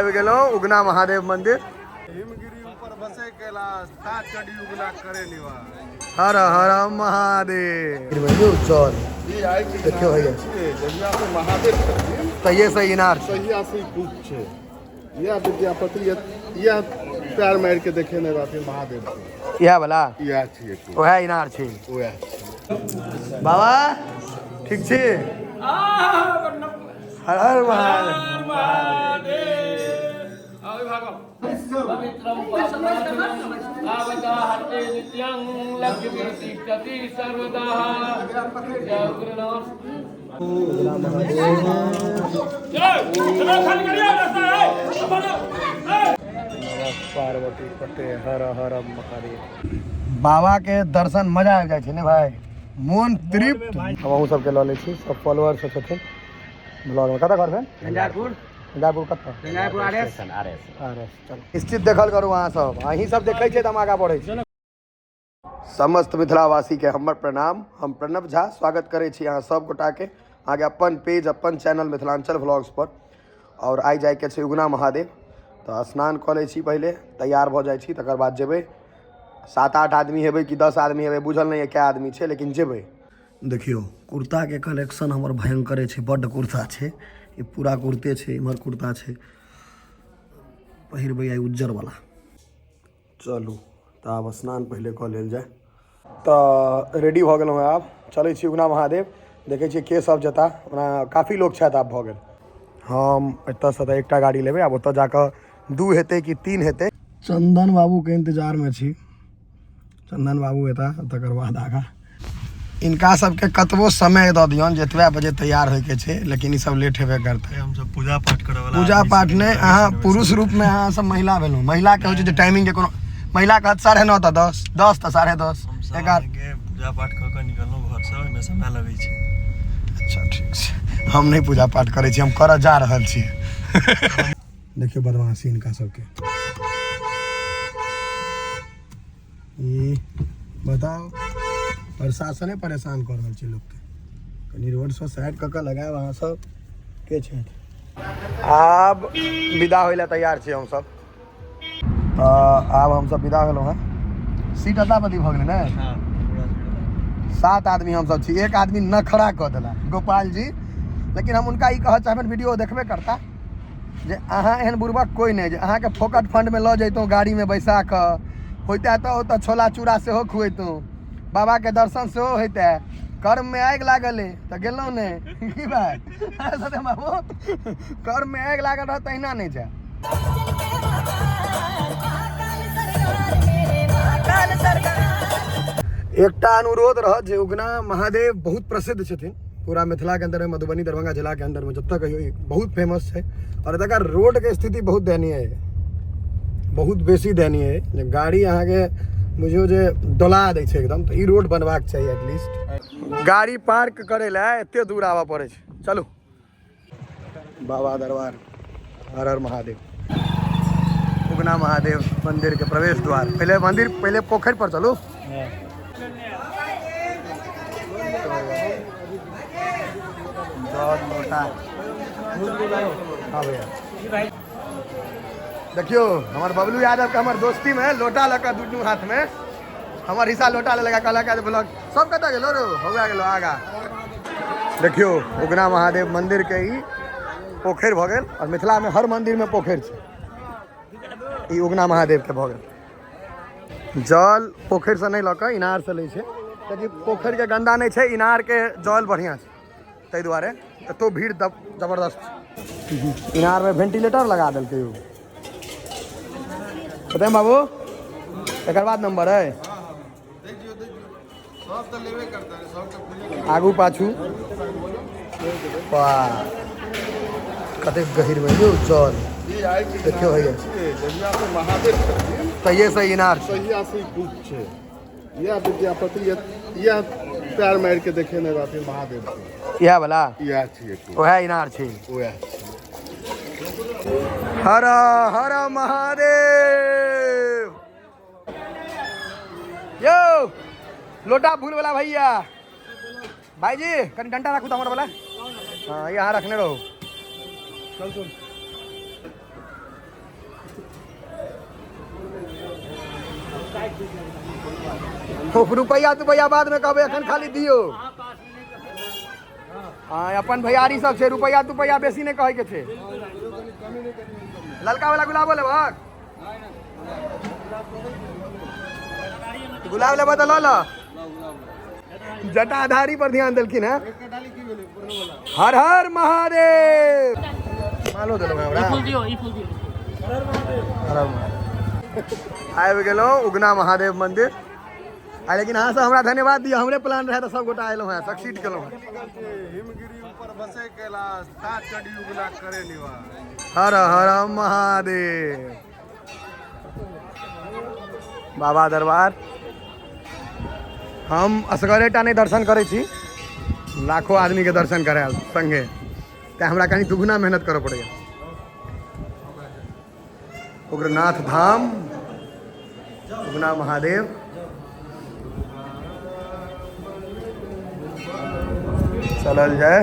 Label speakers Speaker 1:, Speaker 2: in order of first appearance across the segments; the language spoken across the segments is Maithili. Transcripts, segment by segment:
Speaker 1: आबि गेलहुँ उगना महादेव मंदिर।
Speaker 2: हिमगिरी ऊपर बसे कैलाश, ता चढ़ी उगना करे निवास।
Speaker 1: हर हर महादेव। चल देखियो भैया
Speaker 2: जहिया से महादेव छथिन
Speaker 1: तहिए से इनार छै,
Speaker 2: तहिया से कूप छै। इएह विद्यापति इएह पैर मारि के देखेने रहथिन महादेव के।
Speaker 1: इएह वाला
Speaker 2: इएह छियै कूप,
Speaker 1: ओएह इनार छै।
Speaker 2: ओएह।
Speaker 1: बाबा ठीक छी? हर हर महादेव। पार्वती पते हर हर महादेव। बाबा के दर्शन मजा आबि जाइ छै ने भाई, मोन तृप्त। हम अहूँ सबके लऽ लै छी, सब फॉलोअर सब छथिन ब्लॉगमे। कतऽ घर भेल?
Speaker 3: झंझारपुर।
Speaker 1: झंझारपुर कतऽ?
Speaker 3: Jhanjharpur R S.
Speaker 1: R S. चलू निश्चित देखल करू अहाँ सब, अहीं सब देखै छियै तऽ हम आगाँ बढ़ै छी। समस्त मिथिलावासीके हमर प्रणाम। हम प्रणव झा स्वागत करै छी अहाँ सब गोटाके अहाँके अपन पेज अपन चैनल मिथिलांचल व्लॉग्स पर। और आइ जाइके छै उगना महादेव, तऽ स्नान कऽ लै छी पहिले, तैयार भऽ जाइ छी, तकर बाद जेबै। 7-8 आदमी हेबै कि 10 आदमी हेबै बुझल नहि यऽ कए आदमी छै, लेकिन जेबै। देखियौ कुर्ताके कलेक्शन हमर भयंकरे छै, बड्ड कुर्ता छै, ई पूरा कुर्ते छै, इम्हर कुर्ता छै, पहिरबै आइ उज्जरवला। चलू तऽ आब स्नान पहिले कऽ लेल जाय। तऽ रेडी भऽ गेलहुँ हेँ, आब चलै छी उगना महादेव। देखै छियै के सब जेता, ओना काफी लोक छथि। आब भऽ गेल, हम एतऽसँ तऽ एकटा गाड़ी लेबै, आब ओतऽ जाकऽ 2 हेतै कि 3 हेतै। चंदन बाबूके इंतजारमे छी, चंदन बाबू एता तकर बाद आगाँ। इनका सबके कतबो समय दऽ दियौन जे एतबा बजे तैयार होइके छै, लेकिन ई सब लेट हेबे करतै।
Speaker 4: हमसब पूजा पाठ करऽ वाला
Speaker 1: पूजा
Speaker 4: आदमी
Speaker 1: पाठ
Speaker 4: सब
Speaker 1: नहि, अहाँ पुरुष रूपमे अहाँ सब महिला भेलहुँ। महिलाके होइ छै जे टाइमिंगके कोनो, महिला कहत 9:30 तऽ 10, 10 तऽ 10:30,
Speaker 4: हमसब
Speaker 1: 11।
Speaker 4: अहाँके पूजा पाठ कऽ कऽ निकललहुँ घरसँ, ओहिमे समय लगै छै।
Speaker 1: अच्छा ठीक छै, हम नहि पूजा पाठ करै छी, हम करऽ जा रहल छी। देखियौ बदमाशी हिनका सबके। ई बताउ, प्रशासने परेशान कऽ रहल छै लोकके। कनि रोडसँ साइड कऽ कऽ लगायब अहाँ सब के छथि। आब विदा होइ लए तैयार छी हमसब। तऽ आब हमसब विदा भेलहुँ हेँ। सीट अदला बदली भऽ गेलै ने? 7 आदमी हमसब छी, एक आदमी नखरा कऽ देला गोपाल जी। लेकिन हम हुनका ई कहऽ चाहबनि, वीडियो देखबे करता, जे अहाँ एहन बुड़बक कोइ नहि जे अहाँके फोकट फंडमे लऽ जैतहुँ, गाड़ीमे बैसा कऽ होइते तऽ ओतऽ छोला चूड़ा सेहो खुएतहुँ, बाबाके दर्शन सेहो होइते। कर्ममे आगि लागल अइ तऽ गेलहुँ नहि। की भाय सत्यम बाबू, कर्ममे आगि लागल रहत तहिना नहि जाय। एकटा अनुरोध रहत जे उगना महादेव बहुत प्रसिद्ध छथिन पूरा मिथिलाके अंदरमे, मधुबनी दरभंगा जिलाके अंदरमे जतऽ कहियो ई बहुत फेमस छै। और एतुका रोडके स्थिति बहुत दयनीय है, बहुत बेसी दयनीय है, जे गाड़ी अहाँके बुझियौ जे डोला दै छै एकदम। तऽ ई रोड बनबाक चाही एटलीस्ट। गाड़ी पार्क करै लए एते दूर आबऽ पड़ै छै। चलू बाबा दरबार, हर हर महादेव। उगना महादेव मंदिर के प्रवेश द्वार, पहले मंदिर पहले पोखरि पर चलू। जल लोटा। हाँ भैया देखियो हमार बबलू यादव के हमार दोस्ती में लोटा लऽ कऽ दुनू हाथ में हमार हिस्सा लोटा ले लगा, कहलक जे ब्लॉग सब कतऽ गेलो रो, हो गेलो आगा। देखियो उगना महादेव मंदिर के ई पोखरि भऽ गेल। और मिथिला में हर मंदिर में पोखरि छै, ई उगना महादेव के भऽ गेल। जल पोखरि से नहि लऽ कऽ इनार से लै छै, कियाकि पोखरि के गंदा नहि छै, इनार के जल बढ़िया छै, ताहि दुआरे एतो भीड़ जबरदस्त छै। इनार में वेंटिलेटर लगा देलकै ओ। बताए बाबू एकर बाद नंबर है आगू पाछू। वाह कतेक गहीर में यौ जल। देखियौ भैया
Speaker 2: जहिया से महादेव छथिन
Speaker 1: तहिए से इनार छै,
Speaker 2: तहिया से कूप छै। इएह विद्यापति इएह पैर मारि के देखेने रहथिन महादेव के।
Speaker 1: इएह वाला
Speaker 2: इएह छियै कूप,
Speaker 1: ओएह इनार छै,
Speaker 2: ओएह।
Speaker 1: हर हर महादेव। यौ लोटा फूल वाला भैया, भाईजी कनि डंटा राखू तऽ हमर वाला। हाँ यहाँ रखने रहो। रुपैआ तुपैया बादमे कहबै, एखन खाली दियौ। हाँ, अपन भैयारी सब छै, रुपैआ तुपैया बेसी नहि कहैके छै। ललका वाला गुलाबो लेबहक? गुलाब लेबह तऽ लऽ लऽ। जटाधारी पर ध्यान देलखिन हैं। हर हर महादेव। मालो देलहुँ हमरा। हर हर महादेव। आबि गेलहुँ उगना महादेव मंदिर। आ लेकिन अहाँ सब हमरा धन्यवाद दिअ, हमरे प्लान रहे तऽ सब गोटा एलहुँ हैं, सक्सीड केलहुँ हैं।
Speaker 2: हिमगिरी ऊपर बसे कैलाश, ता चढ़ी उगना करे निवास।
Speaker 1: हर हर महादेव। बाबा दरबार। हम असगरेटा नहि दर्शन करै छी, लाखों आदमीके दर्शन करायल संगे, तेँ हमरा कनि दुगुना मेहनत करऽ पड़ैए। उग्रनाथ धाम, उगना महादेव। चलल जाय।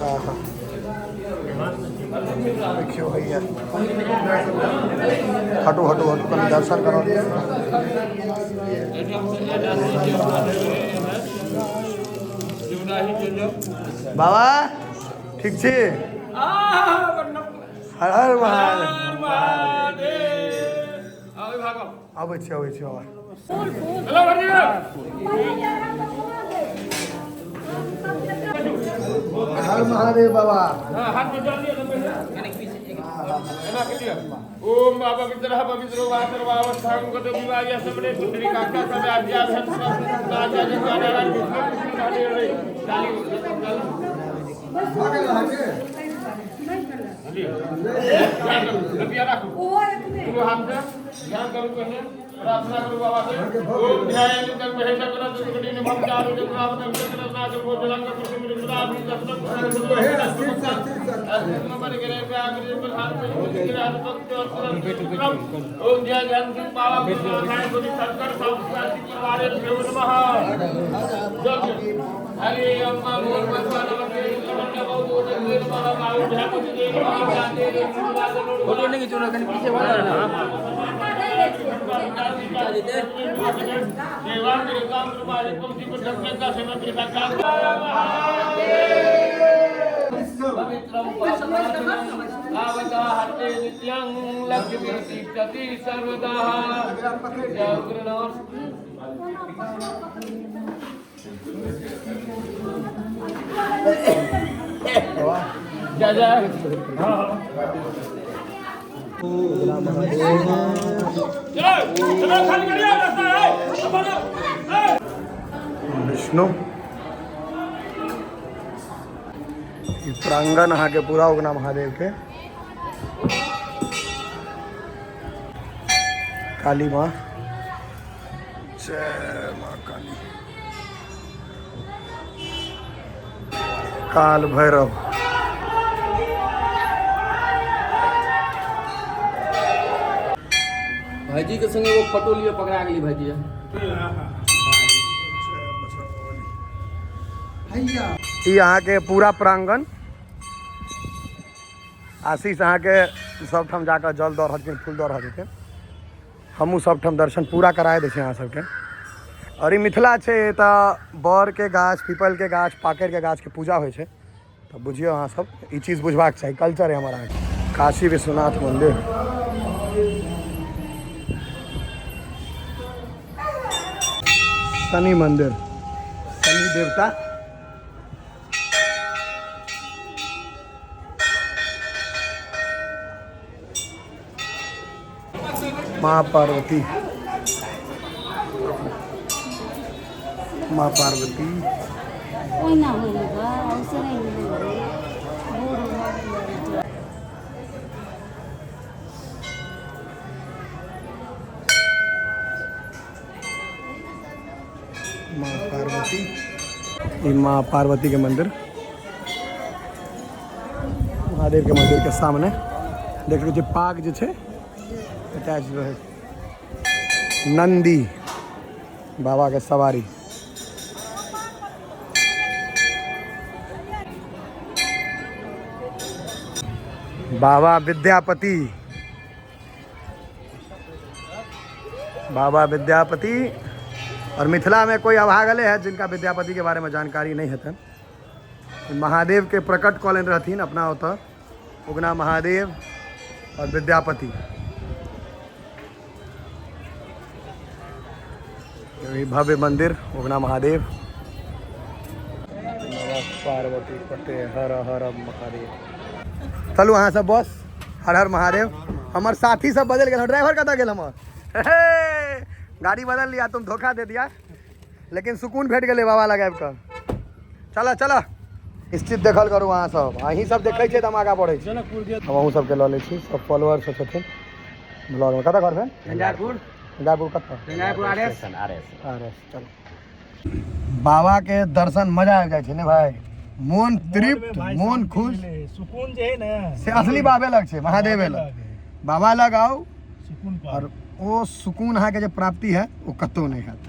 Speaker 1: आहा। देखियौ भैया, हटू हटू हटू, कनि दर्शन करो। बाबा ठीक छी? हर हर महादेव। अबै छी, अबै छी बाबा। हर महादेव बाबा।
Speaker 3: ओम बाबा पवित्र पवित्र वासर्वावस्थां गतो विवाह समरे पुंडरीकाक्ष सदाध्या ध्यान करू, पहिने प्रार्थना करू बाबा से। ओम ध्यान तक महेश कर दुर्गति निभम चारु चंद्रावतम चंद्रनाथ भोजलंग ओम जय जय बाबा शंकर परिवारे नमः। हरि ओम
Speaker 5: फोटो नहीं खींचो ना, कहीं पीछे वाला ना।
Speaker 3: जय जय।
Speaker 1: विष्णु ई प्रांगण अहाँके पूरा उगना महादेव के। काली माँ, जय माँ काली। काल भैरव।
Speaker 5: भाईजी के संगे एगो फोटो लियो, पकड़ा गेली भाईजी।
Speaker 1: ई अहाँके पूरा प्रांगण। आशीष अहाँके सबठाम जाकऽ जल दऽ रहल छथिन, फूल दऽ रहल छथिन। हमहूँ सबठाम दर्शन पूरा कराए दै छी अहाँ सबके। आओर ई मिथिला छै तऽ बड़के गाछ, पीपलके गाछ, पाकड़िके गाछके पूजा होइ छै, तऽ बुझियौ अहाँ सब ई चीज बुझबाक चाही, कल्चर है हमर अहाँके। काशी विश्वनाथ मंदिर। शनि मंदिर, शनि देवता। माँ पार्वती, माँ पार्वती।
Speaker 6: ओहिना होइ गा, औसे नहि होइ। बूढ़ भऽ गेलै।
Speaker 1: माँ पार्वती, ई माँ पार्वती के मंदिर, महादेव के मंदिर के सामने देख सकै छियै पाग जे छै अटैच रहै। नंदी बाबा के सवारी। बाबा विद्यापति। बाबा विद्यापति। और मिथिला में कोई अभागले है जिनका विद्यापति के बारे में जानकारी नहीं हेतनि। महादेव के प्रकट कऽ लेने रहथिन अपना ओतऽ, उगना महादेव और विद्यापति। ई भव्य मंदिर उगना महादेव। नमः पार्वती पते हर हर महादेव। चलू अहाँ सब बस, हर हर महादेव। हमर साथी सब बदलि गेल। ड्राइवर कतऽ गेल हमर? हे, गाड़ी बदल लिया, तुम धोखा दे दिया, लेकिन सुकून भेट गेलै बाबा लग आबि कऽ। चल चल, निश्चित देखल करू अहाँ सब, अहीं सब देखै छियै तऽ हम आगाँ बढ़ै छी। हम अहूँ सबके लऽ लै छी, सब फॉलोअर सब छथिन ब्लॉगमे। कतऽ घर भेल?
Speaker 5: झंझारपुर।
Speaker 1: झंझारपुर कतऽ?
Speaker 5: Jhanjharpur R S.
Speaker 1: R S. चलो, बाबा के दर्शन मजा आबि जाइ छै ने भाई, मोन तृप्त, मोन खुश।
Speaker 4: सुकून जे है ने
Speaker 1: से असली बाबे लग छै, महादेवे लग। बाबा लग आउ
Speaker 4: सुकून
Speaker 1: और ओ सुकून अहाँके जे प्राप्ति है ओ कतहु नहि हैत।